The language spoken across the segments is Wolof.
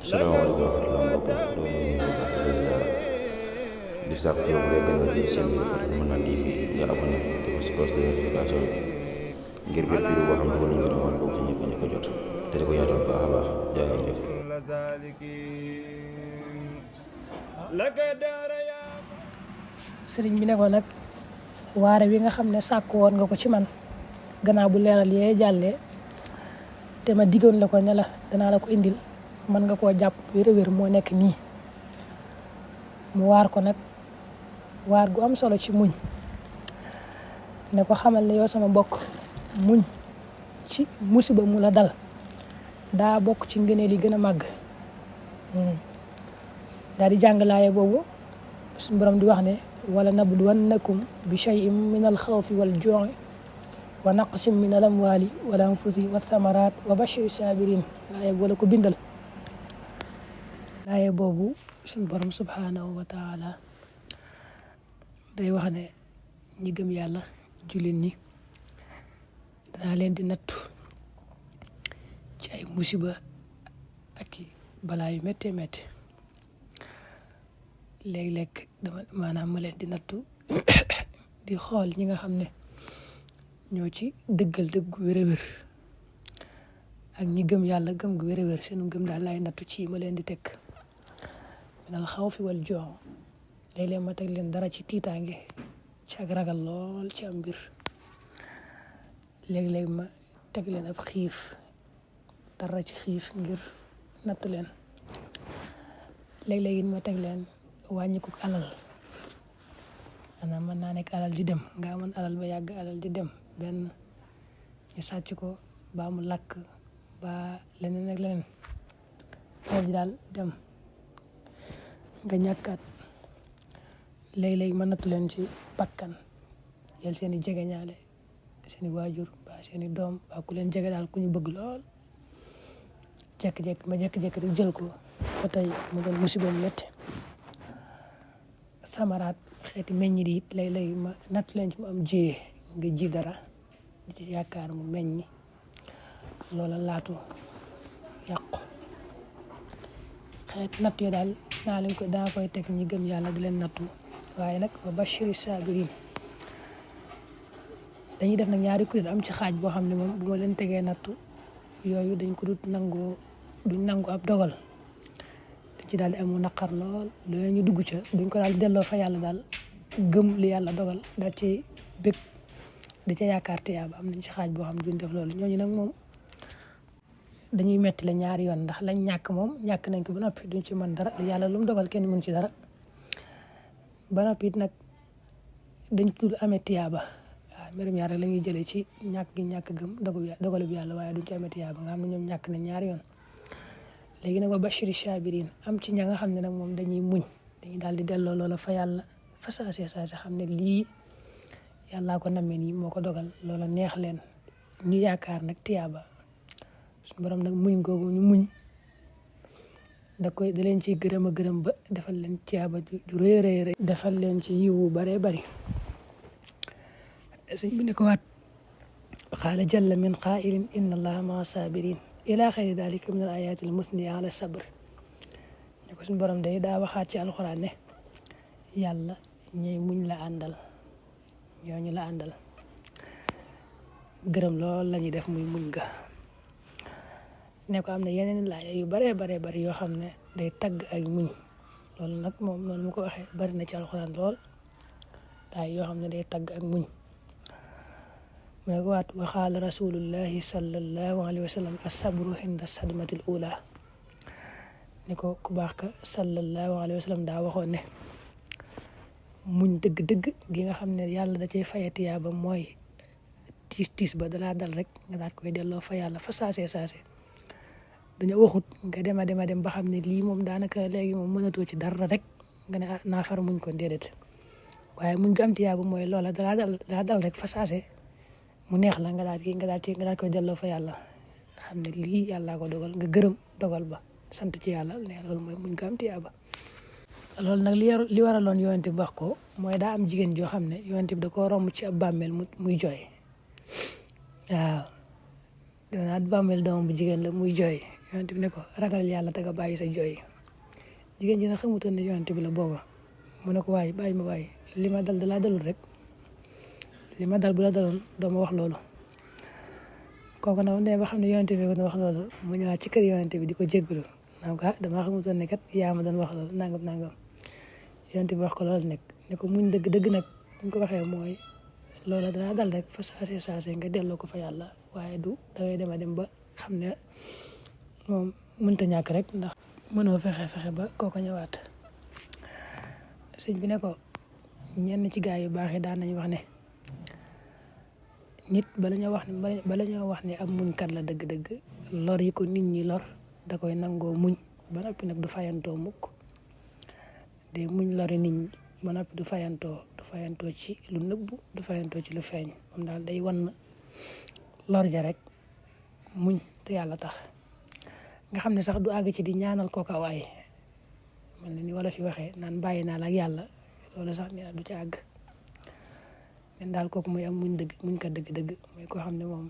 salaamaaleykum wa rahmatulah mbokk yi ñoo ngi nuyu bu baax di sàkk ci yow bu dee gën a jël seen biir Fatou Mën Naan TV nga abonné te ko si cloche de notification bi ngir bépp vidéo boo xam ne dugal nañ ko da nga bokk ci njëkk a jot te di ko yaatal baax a baax jaa ngeen jëf. sëriñ bi ne ko nag waare wi nga xam ne sàkk woon nga ko ci man gannaaw bu leeral yee jàllee te ma diggoon la ko ne la danaa la ko indil mën nga koo jàpp wér-wér moo nekk nii mu waar ko nag waar gu am solo ci muñ ne ko xamal ne yow sama bokk muñ ci musiba mu la dal daa bokk ci ngëneel yi gën a màgg daal di jàng laaye boobu suñu borom di wax ne wala nabluwannakum bi shay'in min al xawfi wal juu'i wa naqsin min al amwali wal anfusi wa thamarat wa bashiri sabirin laaye wala ko bindal laaye boobu suñu borom subhanahu wa taala day wax ne ñi gëm yàlla jullit ñi danaa leen di nattu ci ay musiba ak i balaa yu méttee métti léeg-léeg dama maanaam ma leen di nattu di xool ñi nga xam ne ñoo ci dëggal dëgg gu wér-wér ak ñi gëm yàlla gëm gu wér-wér seenu gëm daal laay nattu ci ma leen di teg minal xawfi wal juu' léeg-léeg ma teg leen dara ci tiitaange ci ak ragal lool ci am mbir léeg-léeg ma teg leen ab xiif dara ci xiif ngir nattu leen léeg-léeg it ma teg leen wàññi ko alal maanaam mën naa nekk alal di dem nga amoon alal ba yàgg alal di dem benn ñu sàcc ko ba mu lakk ba leneen ak leneen alal ji daal dem nga ñàkkaat léeg-léeg ma nattu leen ci bakkan jël seen i jegeñaale seen i waajur ba seen i doom ba ku leen jege daal ku ñu bëgg lool jekk-jekk ma jekk-jekk rek jël ko ba tey mu doon musiba mu métti samaraat xeeti meññi di it léeg-léeg ma natt leen ci mu am jiyee nga ji dara di ci yaakaar mu meññi loola laatu yàqu xeet natt yo daal daa koy teg ñi gëm yàlla di leen nattu waaye nag wa bashiri sabirin dañuy def nag ñaari kuréel am ci xaaj boo xam ne moom bu ma leen tegee nattu yooyu dañ ko duñ nangu ab dogal dañ ci daal di amu naqar lool loolu ñu dugg ca duñ ko daal delloo fa yàlla daal gëm li yàlla dogal daal ci bëgg di ca yaakaar tiyaaba am nañ ci xaaj boo xam ne duñ def loolu ñooñu nag moom dañuy metti la ñaari yoon ndax lañ ñàkk moom ñàkk nañ ko ba noppi duñ ci mën dara yàlla lu mu dogal kenn mën ci dara ba noppi it nag dañ dul amee tiyaaba waaw mbirum yàlla la ñuy jëlee ci ñàkk gi ñàkk gëm dogalu bi yàlla waaye duñ ci amee tiyaaba nga xam ne ñoom ñàkk nañ ñaari yoon léegi nag wa bashiri sabirin am ci ña nga xam ne nag moom dañuy muñ dañuy daal di delloo loola fa yàlla fa saase xam ne lii yàllaa ko nammee nii moo ko dogal loola neex leen ñu yaakaar nag tiyaaba suñu borom nag muñ googu ñu muñ da leen ciy gërëm a gërëm ba defal leen tiyaaba ju rëy rëy defal leen ci yiwu baree bari sëñ bi ne ko waat qaala jalla min qaa'ilin inna allaha maa sabirin ila xayri dalika min al ayati al musniya ala sabr ne ko suñu borom day daa waxaat ci alxuraan ne yàlla ñooy muñ la àndal ñooñu la àndal gërëm lool la ñuy def muy muñ ga ne ko am na yeneen laaya yu baree bari yoo xam ne day tagg ak muñ loolu nag moom noonu mu ko waxee bari na ci alxuraan lool laaya yoo xam ne day tagg ak muñ mu ne ko waat wa qaala rasulullahi sallallahu alayhi wa sallam as-sabru inda sadmatil ula ne ko ku baax ka sallallahu alayhi wa sallam daa waxoon ne muñ dëgg-dëgg gi nga xam ne yàlla da cay faye tiyaaba mooy tiis ba dalaa dal rek nga daal koy delloo fa yàlla fa saase dañoo waxut nga dem ba xam ne lii moom daanaka léegi moom mënatoo ci dara rek nga ne naa far muñ ko déedéet waaye muñ ko am tiyaaba mooy loola dalaa dal rek fa saase mu neex la nga daal koy delloo fa yàlla xam ne lii yàllaa ko dogal nga gërëm dogal ba sant ci yàlla ne loolu mooy muñ ko am tiyaaba loolu nag li waraloon yonent bi wax ko mooy daa am jigéen joo xam ne yonent bi da koo romb ci ab bàmmeel muy jooy waaw doonaat bàmmeel doomam bu jigéen la muy jooy yonent bi ne ko ragal yàlla te nga bàyyi sa jooy. Jigéen ji nag xamutoon ne yonent bi la booba mu ne ko waaye bàyyi ma waaye li ma dal dalaa dalul rek li ma dal bu la daloon doo ma wax loolu. kooku nag ne ba xam ne yonent bi ko wax loolu mu ñëwaat ci kër yonent bi di ko jéggalu naan ko damaa xamutoon ne kat yaa ma doon wax loolu nangam yonent bi wax ko loolu nekk ne ko muñ dëgg nag ñu ko waxee mooy loola dalaa dal rek fa saase nga delloo ko fa yàlla waaye du dangay dem ba xam ne moom mënta ñàkk rek ndax mënoo fexe ba kooko ñëwaat. sëñ bi ne ko ñenn ci gaa yu baax yi daan nañu wax ne nit bala ñoo wax ne ab muñkat la dëgg-dëgg lor yi ko nit ñi lor da koy nangoo muñ ba noppi nag du fayantoo mukk de muñ lori nit ñi ba noppi du fayantoo ci lu nëbbu du fayantoo ci lu feeñ moom daal day wan lor ja rek muñ te yàlla tax nga xam ne sax du àgg ci di ñaanal kooka waaye mel na ni wala fi waxee naan bàyyi naa la ak yàlla loolu sax nee na du ci àgg men daal kooku mooy am muñ ko dëgg mooy koo xam ne moom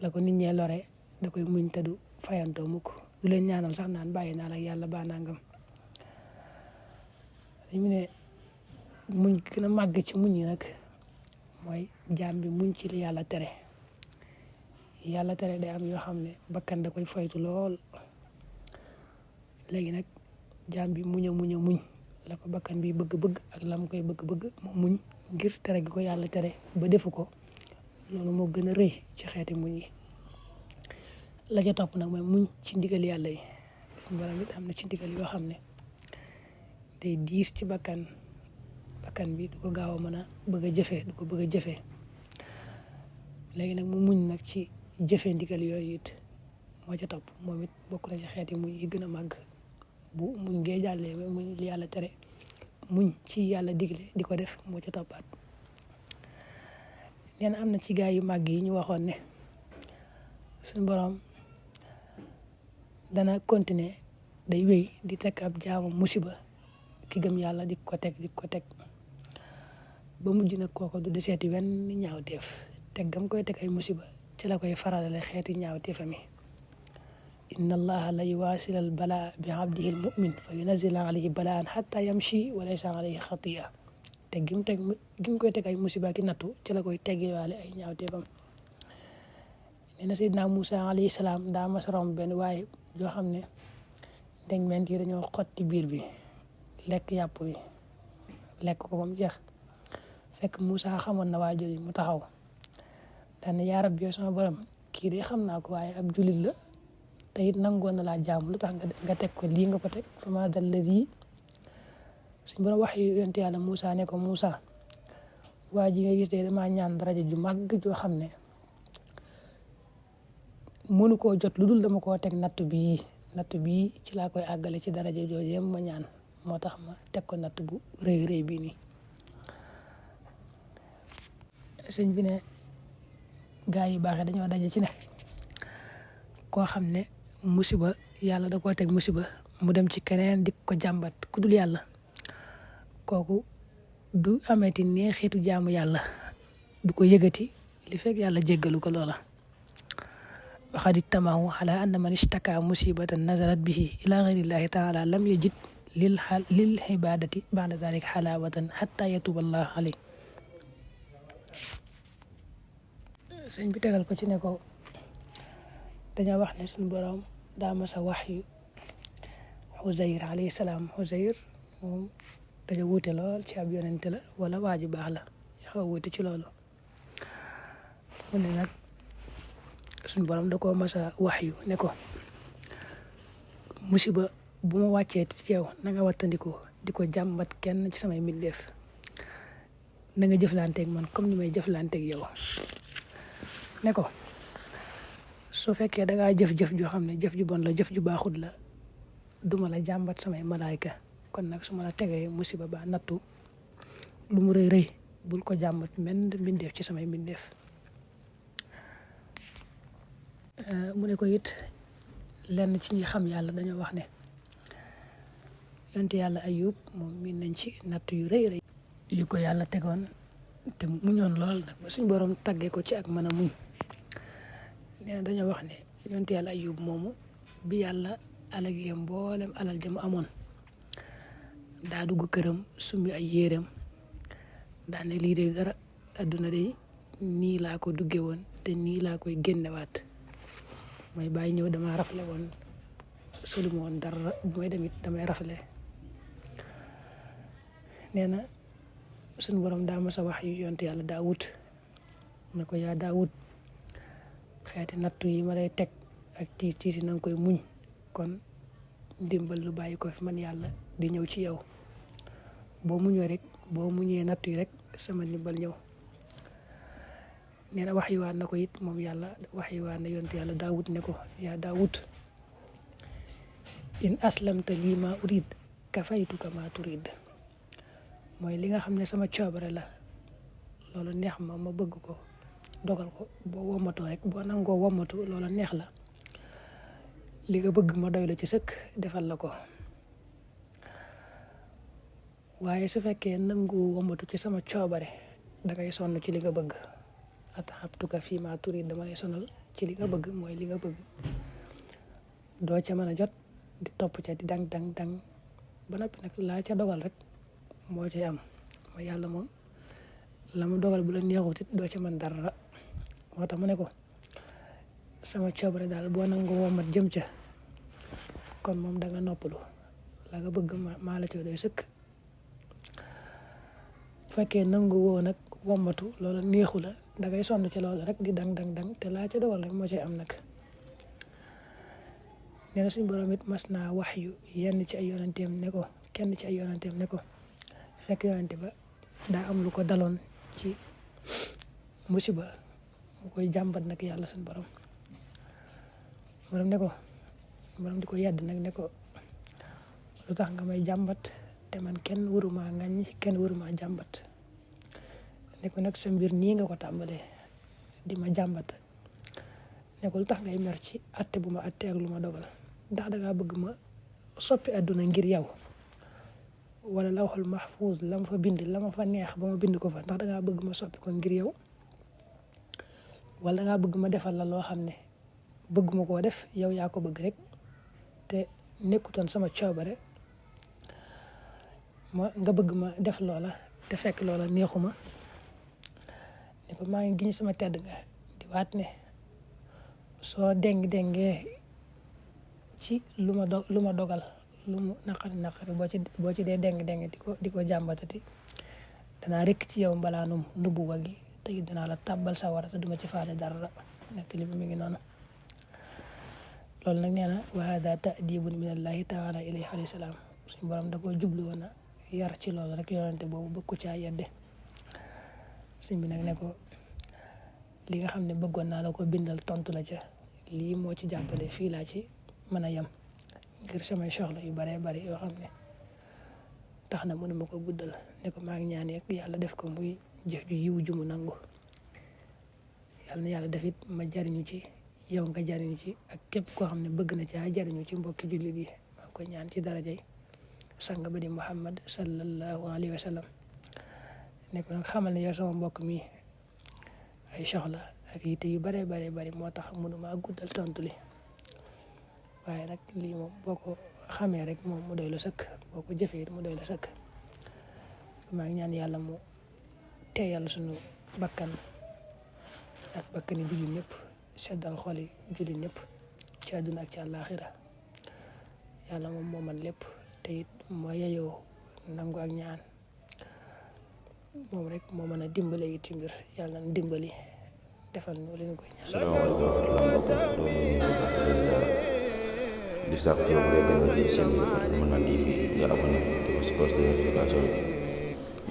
la ko nit ñee lore da koy muñ te du fayantoo mukk du leen ñaanal sax naan bàyyi naa la ak yàlla ba nangam. dañu ne muñ gën a màgg ci muñ yi nag mooy jaam bi muñ ci li yàlla tere day am yoo xam ne bakkan da koy foytu lool léegi nag jaam bi muñ la ko bakkan bi bëgg ak lam koy bëgg mu muñ ngir tere gi ko yàlla tere ba defu ko loolu moo gën a rëy ci xeeti muñ yi. la ca topp nag mooy muñ ci ndigal yàlla yi borom it am na ci ndigal yoo xam ne day diis ci bakkan bi du ko gaaw a mën a bëgg a jëfee léegi nag mu muñ nag ci jëfee ndigal yooyu it moo ca topp moom it bokk na ci xeeti muñ yi gën a màgg bu muñ ngee jàllee muñ li yàlla tere muñ ci yàlla digle di ko def moo ca toppaat. nee na am na ci gaay yu màgg yi ñu waxoon ne suñu borom dana continuer day wéy di teg ab jaamam musiba ki gëm yàlla di ko teg ba mujj nag kooko du deseeti wenn ñaawteef teg gam koy teg ay musiba ci la koy faralale xeeti ñaawteefami. inna allaha la yuwasilal balaa bi abdihi almumin fa yunazila alayhi balaan xatta yamshi wa laysa alayhi xatia teg gi mu koy teg ay musiba ki nattu ci la koy teggiwaale ay ñaawteefam. nee na Seydina Moussa alayhi salaam daa mas romb benn waaye joo xam ne ndegmeent yi dañoo xotti biir bi lekk yàpp bi lekk ko ba mu jeex fekk Moussa xamoon na waa jooju mu taxaw daan yaa Rabbi yow sama borom kii de xam naa ko waaye ab julit la te it nangoon na laa jaamu lu tax nga teg ko lii nga ko teg fa ma dal lii suñ borom wax yu yonent yàlla Moussa ne ko Moussa waa ji nga gis de damaa ñaan daraja ju màgg joo xam ne mënu koo jot lu dul dama koo teg natt bii ci laa koy àggale ci daraja jooju ma ñaan moo tax ma teg ko natt bu rëy bii nii. sëñ bi ne gaa yu baax dañoo daje ci ne koo xam ne musiba yàlla da koo teg musiba mu dem ci keneen di ko jàmbat ku dul yàlla kooku du ameti neexitu jaamu yàlla du ko yëgati li fekk yàlla jéggalu ko loola. waxad ittamahu ala anna man ishtaka musibatan nazalat bihi ila ghayrillahi taala lam yajid lil ibadati ba'da dhalika halawatan hatta yatuba allah alayhi. sëñ bi tegal ko ci ne ko dañoo wax ne suñu borom daa mas a wax yu Uzayr alayhi salaam Uzayr moom dañoo wuute lool ci ab yonente la wala waaju baax la xaw a wuute ci loolu mu ne nag suñu borom da koo mas a wax yu ne ko musiba bu ma wàccee ci yow na nga wattandiku di ko jàmbat kenn ci samay mbindeef na nga jëflanteeg man comme ni may jëflanteeg yow. ne ko su fekkee da ngaa jëf-jëf joo xam ne jëf ju bon la jëf ju baaxut la duma la jàmbat samay malaayka kon nag su ma la tegee musiba ba nattu lu mu rëy bul ko jàmbat menn mbindeef ci samay mbindeef. mu ne ko it lenn ci ñi xam yàlla dañoo wax ne yonte yàlla Ayub moom miin nañ ci nattu yu rëy yu ko yàlla tegoon te muñoon lool nag ba suñ borom taggee ko ci ak mën a muñ. nee na dañoo wax ne yonte yàlla Ayub moomu bi yàlla alagee mboolem alal jam amoon daa dugg këram summi ay yéreem daa ne lii de dara adduna de nii laa ko dugge woon te nii laa koy génnewaat mooy bàyyi ñëw dama rafle woon soluma woon dara bu may demit damay rafle nee na suñu borom daa masa wax yu yonte yàlla Daawud ne ko yaa Daawud xeeti nattu yi ma lay teg ak tiis yi na nga koy muñ kon ndimbal lu bàyyi ko fi man yàlla di ñëw ci yow boo muñee nattu yi rek sama ndimbal ñëw nee na wax yu waat na ko it moom yàlla wax yu waat na yonte yàlla Daawud ne ko yaa Daawud in aslamta lii ma urid kafaytuka ma turid mooy li nga xam ne sama coobare la loolu neex ma bëgg ko dogal ko boo wommatoo rek boo nangoo wommatu loolu neex la li nga bëgg ma doy la ci sëkk defal la ko waaye su fekkee nangu wommatu ci sama coobare dangay sonn ci li nga bëgg ataxabtuka fii ma turid dama lay sonal ci li nga bëgg mooy li nga bëgg doo ca mën a jot di topp ca di dang ba noppi nag laa ca dogal rek moo ci am mooy yàlla moom la mu dogal bu la neexut it doo ca mën dara moo tax mu ne ko sama coobare daal boo nangoo womat jëm ca kon moom danga noppalu la nga bëgg maa la ca doy sëkk bu fekkee nangu woo nag womatu loolu neexu la dangay sonn ci loolu rek di dang te laa ca dogal rek moo ci am nag nee na suñu borom it mas naa wax yu kenn ci ay yonanteem ne ko fekk yonante ba daa am lu ko daloon ci musiba mu koy jàmbat nag yàlla suñu borom di ko yedd nag ne ko lu tax nga may jàmbat te man kenn waruma ŋàññi kenn waruma jàmbat ne ko nag sa mbir nii nga ko tàmbalee di ma jàmbat ne ko lu tax ngay mer ci atte bu ma atte ak lu ma dogal ndax dangaa bëgg ma soppi àdduna ngir yow wala lawhul mahfuz la ma fa bind la ma fa neex ba ma bind ko fa ndax dangaa bëgg ma soppi ko ngir yow wala dangaa bëgg ma defal la loo xam ne bëgguma koo def yow yaa ko bëgg rek te nekkutoon sama coobare nga bëgg ma def loola te fekk loola neexuma ne ko maa ngi giñ sama tedd nga di waat ne soo dengee ci lu ma dogal lu mu naqari boo ci dee deng di ko jàmbatati danaa rekk ci yow mbalaanum nubbu wagi te it danaa la tàbbal sawara te duma ci faale dara nekk li mi ngi noonu loolu nag nee na wa hada ta'dibun min allahi taala ilayhi alayhi salaam suñu borom da koo jublu woon a yar ci loolu rek yonante boobu bëgg ko caa yedde suñ bi nag ne ko li nga xam ne bëggoon naa la ko bindal tontu la ca lii moo ci jàppale fii laa ci mën a yem ngir samay soxla yu baree bari yoo xam ne tax na mënuma ko guddal ne ko maa ngi ñaan yeeg yàlla def ko muy jëf ju yiw ju mu nangu yàlla na yàlla def it ma jariñu ci yow nga jariñu ci ak képp koo xam ne bëgg na caa jariñu ci mbokki jullit yi maa ngi koy ñaan ci darajay sang ba di Muhammad sallallahu alayhi wa sallam ne ko nag xamal ne yow sama mbokk mi ay soxla ak yitte yu baree bari moo tax mënuma guddal tontu li waaye nag lii moom boo ko xamee rek moom mu doy la sëkk boo ko jëfee it mu doy la sëkk maa ngi ñaan yàlla mu teeyal suñu bakkan ak bakkani jullit ñëpp seddal xoli jullit ñëpp ci àdduna ak ci àllaaxira yàlla moom moo man lépp te it moo yeyoo nangu ak ñaan moom rek moo mën a dimbale it ci mbir yàlla na dimbali defal ñu leen koy ñaan. salaamaaleykum wa rahmatulah di sàkk ci yow bu dee gën nga jël seen bi Mën Naan TV nga abonné te ko si cloche de notification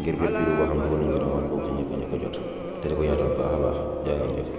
ngir bépp vidéo boo xam ne nañ ko doon bokk ci ñëpp ñu ko jot te di ko yaatal baax a baax jaa ngeen jëf.